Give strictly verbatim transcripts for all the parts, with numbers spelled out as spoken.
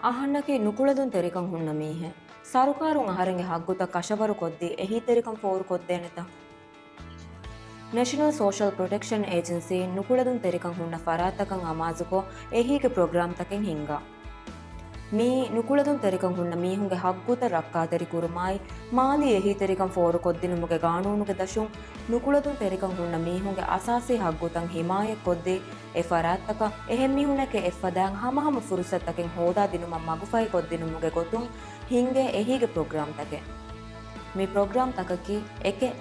އަހަންނަކީ ނުކުޅެދުންތެރިކަން ހުންނަ މީހެއް. ސަރުކާރުން އަހަރެންގެ ހައްގުތައް ކަށަވަރު ކޮށްދީ އެހީތެރިކަން ފޯރުކޮށްދޭނެތަ؟ ނެޝަނަލް ސޯޝަލް ޕްރޮޓެކްޝަން އޭޖެންސީން ނުކުޅެދުންތެރިކަން ހުންނަ ފަރާތްތަކަށް އަމާޒުކޮށް، އެހީގެ ޕްރޮގްރާމްތަކެއް ހިންގާ. މިއީ ނުކުޅެދުންތެރިކަން ހުންނަ މީހުންގެ ހައްގުތައް ރައްކާތެރިކުރުމާއި، މާލީ އެހީތެރިކަން ފޯރުކޮށްދިނުމުގެ ގާނޫނުގެ ދަށުން، ނުކުޅެދުންތެރިކަން ހުންނަ މީހުންގެ އަސާސީ ހައްގުތައް ހިމާޔަތްކޮށްދީ، އެ ފަރާތްތަކަށް އެހެން މީހުންނެކޭ އެއްފަދައިން ހަމަހަމަ ފުރުސަތުތަކެއް ހޯދާދިނުމަށް މަގުފަހިކޮށްދިނުމުގެ ގޮތުން ހިންގޭ އެހީގެ ޕްރޮގްރާމްތަކެއް. މި ޕްރޮގްރާމްތަކަކީ، އެކެއް،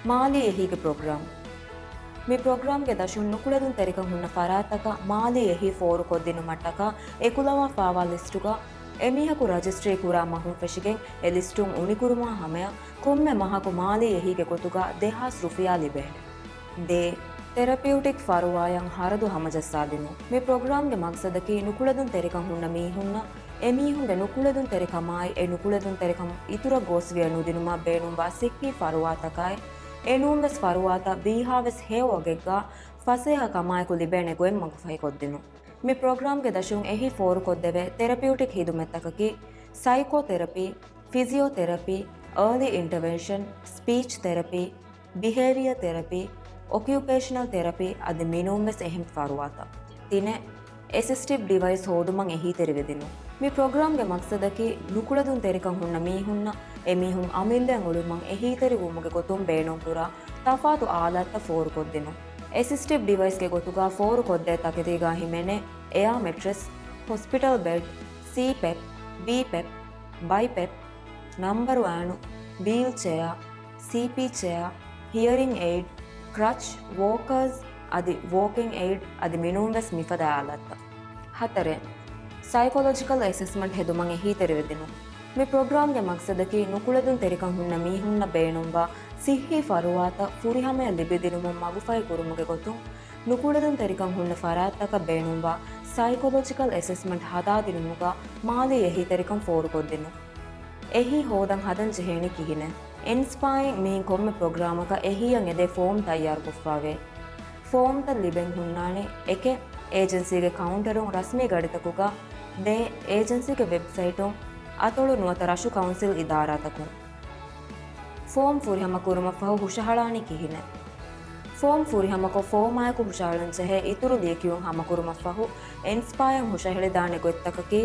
މާލީ އެހީގެ ޕްރޮގްރާމް. މި ޕްރޮގްރާމްގެ ދަށުން ނުކުޅެދުންތެރިކަން ހުންނަ ފަރާތްތަކަށް މާލީ އެހީ ފޯރުކޮށްދިނުމަށްޓަކާ އެކުލަވާފާވާ ލިސްޓުގަ އެމީހަކު ރަޖިސްޓްރީ ކުރާ މަހުން ފެށިގެން އެ ލިސްޓުން އުނިކުރުމާ ހަމަޔަށް ކޮންމެ މަހަކު މާލީ އެހީގެ ގޮތުގަ ދެހާސް ރުފިޔާ ލިބޭނެ. ދޭ، ތެރަޕިއުޓިކް ފަރުވާޔަށް ހަރަދު ހަމަޖައްސާދިނުން. މި ޕްރޮގްރާމްގެ މަގްސަދަކީ ނުކުޅެދުންތެރިކަން ހުންނަ މީހުންނަށް އެމީހުންގެ ނުކުޅެދުންތެރިކަމާއި، އެ ނުކުޅެދުންތެރިކަން އިތުރަށް ގޯސްވިޔަ ނުދިނުމަށް ބޭނުންވާ ސިއްހީ ފަރުވާތަކާއި، އެނޫންވެސް ފަރުވާތައް ވީހާވެސް ހެޔޮ ވަގެއްގަ ފަސޭހަ ކަމާއެކު ލިބޭނެ ގޮތް މަގުފަހިކޮށްދިނުން. މި ޕްރޮގްރާމްގެ ދަށުން އެހީ ފޯރުކޮށްދެވޭ ތެރަޕިއުޓިކް ހިދުމަތްތަކަކީ، ސައިކޯތެރަޕީ، ފިޒިއޯތެރަޕީ، އާލީ އިންޓަވެންޝަން، ސްޕީޗް ތެރަޕީ، ބިހޭވިއަރ ތެރަޕީ، އޮކިއުޕޭޝަނަލް ތެރަޕީ އަދި މިނޫންވެސް އެހެން ފަރުވާތައް. ތިނެއް، އެސިސްޓިވް ޑިވައިސް ހޯދުމަށް އެހީތެރިވެދިނުން. މި ޕްރޮގްރާމްގެ މަގްސަދަކީ، ނުކުޅެދުންތެރިކަން ހުންނަ މީހުންނަށް އެމީހުން އަމިއްލައިން އުޅުމަށް އެހީތެރިވުމުގެ ގޮތުން ބޭނުންކުރާ ތަފާތު އާލާތްތައް ފޯރުކޮށްދިނުން. އެސިސްޓިވް ޑިވައިސްގެ ގޮތުގަ ފޯރުކޮށްދޭ ތަކެތީގަ ހިމެނޭ އެއާ މެޓްރެސް، ހޮސްޕިޓަލް ބެޑް، ސީޕެޕް، ވީޕެޕް، ބައިޕެޕް، ނަންބަރު އައިނު، ވީލްޗެއާ، ސީޕީ ޗެއާ، ހިއަރިން އެއިޑް، ކްރަޗް، ވޯކާސް އަދި ވޯކިން އެއިޑް އަދި މިނޫންވެސް މިފަދަ އާލާތްތައް. ހަތަރެއް، ސައިކޮލޮޖިކަލް އެސެސްމަންޓް ހެދުމަށް އެހީތެރިވެދިނުން. މި ޕްރޮގްރާމްގެ މަގްސަދަކީ ނުކުޅެދުންތެރިކަން ހުންނަ މީހުންނަށް ބޭނުންވާ ސިއްހީ ފަރުވާތައް ފުރިހަމަޔަށް ލިބިދިނުމަށް މަގުފަހި ކުރުމުގެ ގޮތުން، ނުކުޅެދުންތެރިކަން ހުންނަ ފަރާތްތަކަށް ބޭނުންވާ ސައިކޮލޮޖިކަލް އެސެސްމަންޓް ހަދާދިނުމުގަ މާލީ އެހީތެރިކަން ފޯރުކޮށްދިނުން. އެހީ ހޯދަން ހަދަން ޖެހޭނީ ކިހިނެއް؟ އިންސްޕާއިން މިއިން ކޮންމެ ޕްރޮގްރާމަކަށް އެހީއަށް އެދޭ ފޯމް ތައްޔާރުކޮށްފާވޭ. ފޯމްތައް ލިބެން ހުންނާނެ، އެކެއް، އޭޖެންސީގެ ކައުންޓަރުން ރަސްމީ ގަޑިތަކުގަ، ދޭ، އޭޖެންސީގެ ވެބްސައިޓުން، އަތޮޅު ނުވަތަ ރަށު ކައުންސިލް އިދާރާތަކުން. ފޯމް ފުރިހަމަކުރުމަށްފަހު ހުށަހަޅާނީ ކިހިނެއް؟ ފޯމް ފުރިހަމަކޮށް ފޯމާއެކު ހުށަހަޅަން ޖެހޭ އިތުރު ލިޔެކިޔުން ހަމަކުރުމަށްފަހު، އިންސްޕާޔަށް ހުށަހެޅިދާނެ ގޮތްތަކަކީ،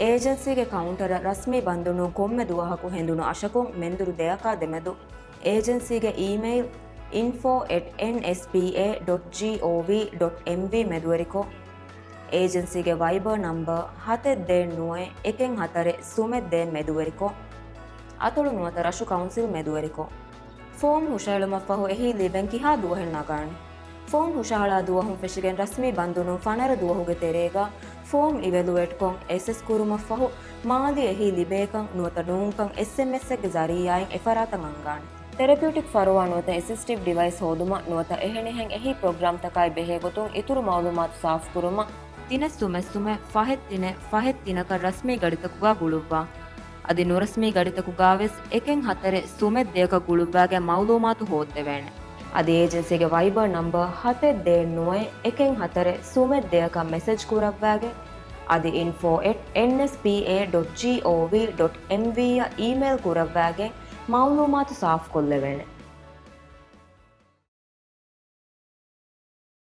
އޭޖެންސީގެ ކައުންޓަރަށް ރަސްމީ ބަންދުނުން ކޮންމެ ދުވަހަކު ހެނދުނު އަށަކުން މެންދުރު ދެއަކާ ދެމެދު، އޭޖެންސީގެ އީމެއިލް އިންފޯ އެޓް އެންއެސްޕީއޭ ޑޮޓް ޖީއޯވީ ޑޮޓް އެމްވީ މެދުވެރިކޮށް، އޭޖެންސީގެ ވައިބަރ ނަންބަރ ހަތެއް ދޭއް ނުވައެއް އެކެއް ހަތަރެއް ސުމެއް ދޭއް މެދުވެރިކޮށް، އަތޮޅު ނުވަތަ ރަށު ކައުންސިލް މެދުވެރިކޮށް. ފޯމް ހުށަހެޅުމަށްފަހު އެހީ ލިބެން ކިހާ ދުވަހެއް ނަގާނީ؟ ފޯމް ހުށަހަޅާ ދުވަހުން ފެށިގެން ރަސްމީ ބަންދުނުން ފަނަރަ ދުވަހުގެ ތެރޭގަ ފޯމް އިވެލުއޭޓްކޮށް އެސެސް ކުރުމަށްފަހު، މާލީ އެހީ ލިބޭކަން ނުވަތަ ނޫންކަން އެސްއެމްއެސްއެއްގެ ޒަރީއާއިން އެފަރާތަށް އަންގާނެ. ތެރަޕިއުޓިކް ފަރުވާ ނުވަތަ އެސިސްޓިވް ޑިވައިސް ހޯދުމަށް ނުވަތަ އެހެނިހެން އެހީ ޕްރޮގްރާމްތަކާއި ބެހޭގޮތުން އިތުރު މައުލޫމާތު ސާފުކުރުމަށް، ތިނެއް ސުމެއް ސުމެއް ފަހެއް ތިނެއް ފަހެއް ތިނަކަށް ރަސްމީ ގަޑިތަކުގަ ގުޅުއްވާ. އަދި ނުރަސްމީ ގަޑިތަކުގަވެސް އެކެއް ހަތަރެއް ސުމެއް ދެއަކަށް ގުޅުއްވާގެން މައުލޫމާތު ހޯއްދެވޭނެ. އަދި އޭޖެންސީގެ ވައިބަރ ނަންބަރ ހަތެއް ދޭއް ނުވައެއް އެކެއް ހަތަރެއް ސުމެއް ދެއަކަށް މެސެޖް ކުރައްވާގެން، އަދި އިންފޯ އެޓް އެންއެސްޕީއޭ ޑޮޓް ޖީއޯވީ ޑޮޓް އެމްވީއަށް އީމެއިލް ކުރައްވާގެން މައުލޫމާތު ސާފުކޮށްލެވޭނެ.